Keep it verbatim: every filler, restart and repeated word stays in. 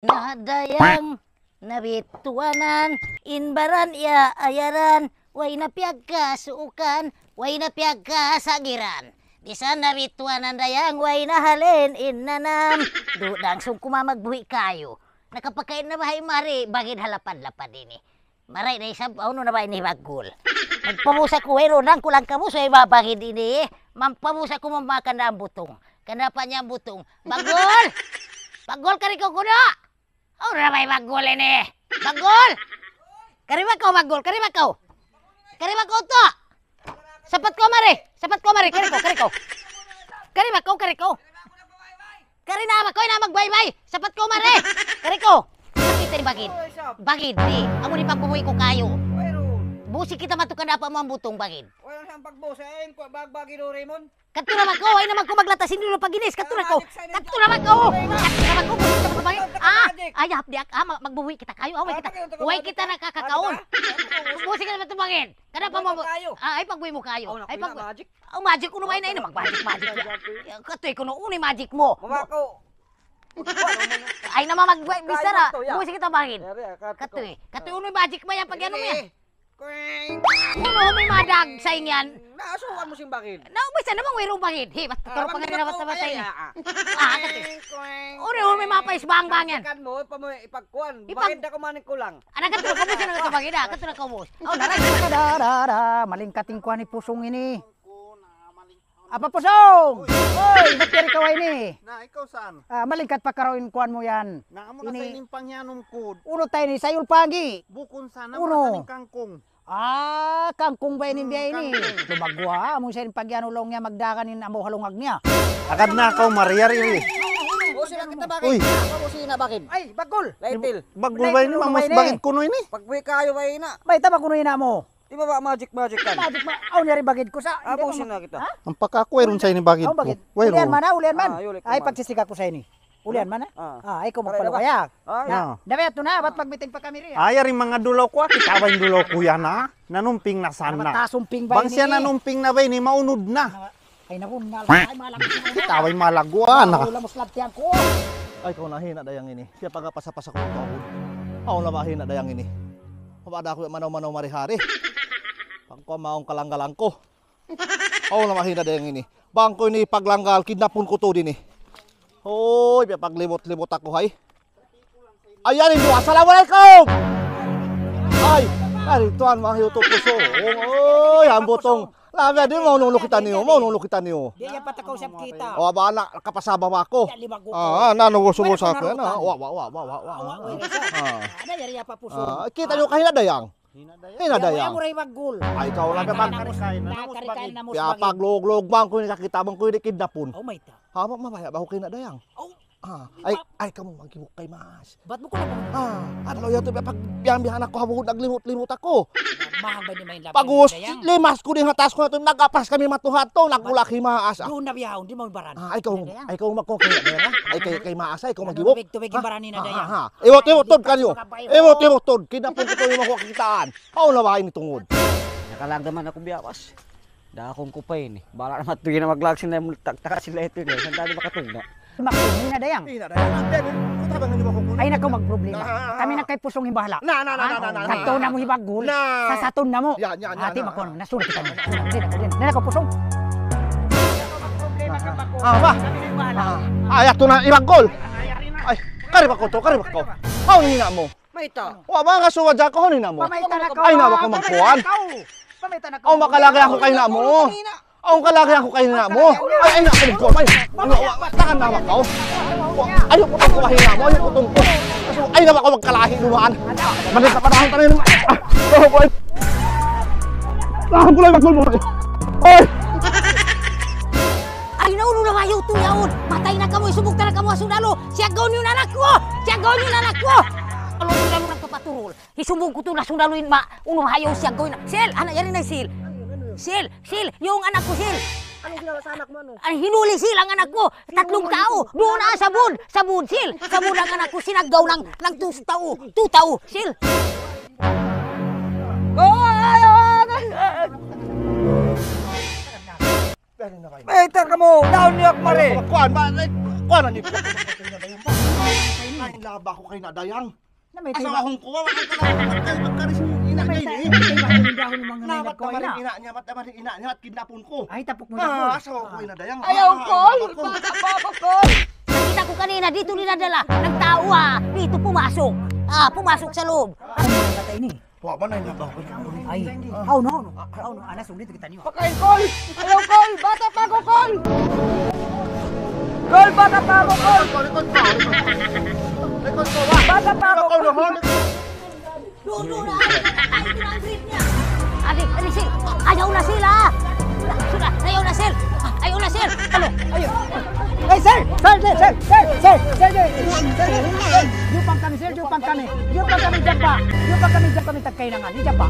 Na dayang nabituanan, in baran iya ayaran, way na piyagkasuukan, way na piyagkasagiran. Bisan nabituanan dayang, way na halin in nanam. Dudang sungkuma magbuhi' kayu. Nakapakain na baha' in mari, bangin ha lapad-lapad ini. Maray da isab, unu na ba ini, Bagul? Magpabusa ku, wayruun, kulang kamu, so iba bangin ini. Mampabusa ku mamakan da in butung. Kanda pa niya in butung. Bagul! Bagul, kari kaw kuno! Unu na ba in Bagul ini? Bagul! Kari ba kaw, Bagul? Kari ba kaw? Kari ba kaw to? Sapat kaw mari! Sapat kaw mari! Kari kaw, kari kaw! Kari ba kaw, kari kaw! Kari na ba kaw, na magbaybay! Sapat kaw mari! Kari kaw! Kita' in bangin. Bangin, di. Amu in pagbubuhi' ku kayu. Busi kita matukan apa mu in butung bangin. Wayruun sa pagbusi, in ku bagbagi do Raymond. Kadtu na ba kaw, ay na man kaw maglatas, hindi na pag-inis, kadtu na kaw. Kadtu na ba kaw. Kadtu na ba kaw, busi kita matukan bangin. Ah, ay, hapdi ak-, ah, mag-, magbubuhi' kita kayu, ah, way kita, way kita nakakakaun. Busi kita matukan bangin. Kada pa mu, ah, ay, pagbuhi' mu kayu. Ay, pag-, oh, magic. Oh, magic, unu ba ini? Ay, na, mag-magic, magic ya. Katuy, kunu, unu in magic mu? Mabako. Ay, na, mag-, bichara. Busi kita bangin. Katuy, katuy, unu in magic mu yan, pag-anu mu yan? Unu, may madag sa ingyan. Na, asuhan mu sin bangin. Na, bichara na bang wayruun bangin? He, bat-, ah, karu bangin pangari na ako. Bata-bata ini. Ah, katuy. Unu, may mapais bang-bang yan. Sakan mu, pa mu ipagkuan. Ipag- Bangin da kumanin kulang. Ana, katu na kaw, boss, ana, katu, bangin da, katu na kaw, boss. Oh, naray. Da, da, da, malingkat in kuan ni Pusong ini. Apa, Pusong? Oy, bat yari kaw ini? Na, ikaw saan? Ah, malingkat pa karaw in kuan mu yan. Na, amu na ini. Sa ining pangyanum kud. Unu ta ini, sayul pagi. Bukun sana, unu? Makaning kangkung. Ah, kangkung ba ini, hmm, biya' ini? Kangkung. Lumagwa, amu sa in pagyan ulong niya, magdagan in ambaw ha lungag niya. Agad na kaw, mariyar ini. Uy, sila kita bakit? Uy. Uy, sila bakit? Ay, Bagul. Laitil. Bagul ba ini, mamus bagid kuno ini? Pagbuhi' kayu ba ina? Bay, tama kuno ina mu. Di ba ba magic, magic kan? Magic ma-, aw, niyari bagid ku sa. Abu, sina kita. Ha? Ampa ka aku, wayruun sa ini bagid ku. Aw, bagid. Wayruun. Ulian mana, ulian man. Ah, yulik. Ay, man. Pagsisiga ku sa ini. Ulian mana? Ah. Ah, ay, kung magpalo kaya. Ah, ya. Ah. Dapat tu na, bat magmiting pa kami riya. Ay, ari manga dulaw ku, ah, kita ba in dulaw ku yan, ah? Nanumping na sana. Mataas umping ba ini? Bang siya nanumping na ba ini, maunud na. Ay, nabunal. Ay, malag-, kita ba in malagwa na? Ulam, uslad tiyan ku. Ay, kaw nahina dayang ini. Siya pagapasa-pasa ku ang kahod. Aw, na mahina dayang ini. Mabada ku manaw-manaw mari-hari. Pagkuha maong kalanggalang ko. Aw, na mahina dayang ini. Bang ku ini paglanggal, kidnapun ku tu' di ini. Hoy, biya' paglibut-libut aku, hay. Ay, yan in duwa. Assalamualaikum! Ay, ari tuwan, manga YouTube ku, so. Oy, hambutong. Labi, di, maunung lu kita niyu, maunung lu kita niyu. Di' yan patakaw sab kita. O, ba, na, kapasaba ba aku? Yan, lima guto. Ah, ah, nanu, gusto mo sa akin, ah? Wa, wa, wa. Ah. Ada yari apa puso? Ah, kita niyu kahina dayang. Hina dayang. Hina dayang. Mura Bagul. Ay, ikaw lang naman. Nakarikain na mus bagid. Kaya paglog-log bang ku ini kakita bang ku ini kidnapun. Oh, mayta'. Ha, ma-, mabaya' ba aku kahina dayang? Oh. Ah, ay, ay, kamu magkibuk kay Maas. Bat mu ku na ba? Ah, adlaw yadtu, pag biyahan-biyahan aku ha buhud, naglimut-limut aku. Mahang ba di' main labi? Bagus, dayang. Limas ku di' ha taas ku na tu, nagapas kami matuhad tu, nagulak hi Maas, ah. Duun na biyaun, di' mo baran. Ah, ay, kaw, ay, kaw magkukaya na yan, ha? Ay, kay, kay Maas, ay, kaw magibuk. Tubig, tubig, baran ni na dayang. Ah, ah, ah. Iwot, iwot, tod, kanyo. Iwot, iwot, tod. Kidnapun ku tu, di' makuha kakitaan. Aw, na ba ini tungud? Nakalangga man aku biyawas. Dakun ku pa ini. Bala na matugi na maglag sila, multagtaka sila itu ini. Saan tayo makatugna? Makatugna na dayang. Ina dayang. Ate, kung tabangan niyo ako muna. Ay, nakaw magproblema. Ah, ah, ah. Kami na kay Pusong in bahala. Na, na, na, na, na, na, na. Kadto na mu hi Bagul. Na. Sasatun na mu. Yan, yan, yan, ate, na. Makon, nasunod kita na. Hindi na, hindi na. Hindi na ka Pusong. Ah, ba? Ah, ay, ato na, hi Bagul. Ay, kari ba ko to, kari ba ko? Aw, hina mu. Mayta'? Wa, ba nga suwa dyan ko, hina mu? Pamayta' na kaw. Ay, na, wa ko magkuhan. Pamayta' na kaw. Aw, makalagi aku kay na mu. Aw, kalagi aku kay na mu. Ay, ay, na, ay, ko, ay. Wa, wa, wa, tangan na, wa, kaw. Wa, ayaw ko tungko, hina mu, ayaw ko tungko. Ay, na, wa ko magkalahi dumaan. Malit na panahan tayo. Ah, oh, boy. Ah, gulay, gulay, gulay. Ay! Ay, naunu na kayo, tuyaon. Matay na kamu, isubog na kamu, asunalo. Siyagaw niyo na anak ko! Siyagaw niyo na anak ko! Alo, alo, alo, nagpapaturol. Hisumbung ku tu' na sundalo in ma-, unu, hayaw siyagaw na. Sil, anak, yari na, Sil. Sil, Sil, yung anak ko, Sil. Anong ginawa sa anak mo, ano? Ay, hinuli, Sil, ang anak ko. Tatlong tao. Doon na, sa bud. Sa bud, Sil. Sa bud ang anak ko, sinagaw ng, ng tus-, tao. Tu tao, Sil. Mayta' kamu, daun niyu aku mari. Kuan, ba, kuan, ano? Ay, laba ku kay na Dayang. Na may tayo. Asawa kong kuha, wala ka lang. Magkari, magkari si ina niya ini. May tayo, may tayo, may tayo, mga Namat naman ina. Ina niya, mat naman ina niya, at kidnapon ko. Ay, tapok mo na. Ah, asawa ko ina Dayang. Ayaw, ah, Kol! Bata pa ako, Kol! Nakita ko kanina, dito dinadala. Nagtao, ah. Dito pumasok. Ah, pumasok sa loob. Ano ang patay ni? Wa man ay nabako. Ay, aw no, no. Aw no, anas, uli kita niyo. Pakain, Kol! Ayaw, Kol! Bata pa ako, Kol! Kol, bata pa ako, Kol! Kol, Kol, Kol! Kol, Kol, Kol! Bata pa ako, Kol! Kol, Kol! Dudu na! Ay, ito na ang grade niya! Adi, adi, Sil! Ayaw na, Sil, ah! Sila, ayaw na, Sil! Ayaw na, Sil! Ano? Ayaw! Ay, Sil! Sil, Sil, Sil! Yupang kami, Sil! Yupang kami! Yupang kami, Japa! Yupang kami, Japa! Kami tagkainangan, Japa!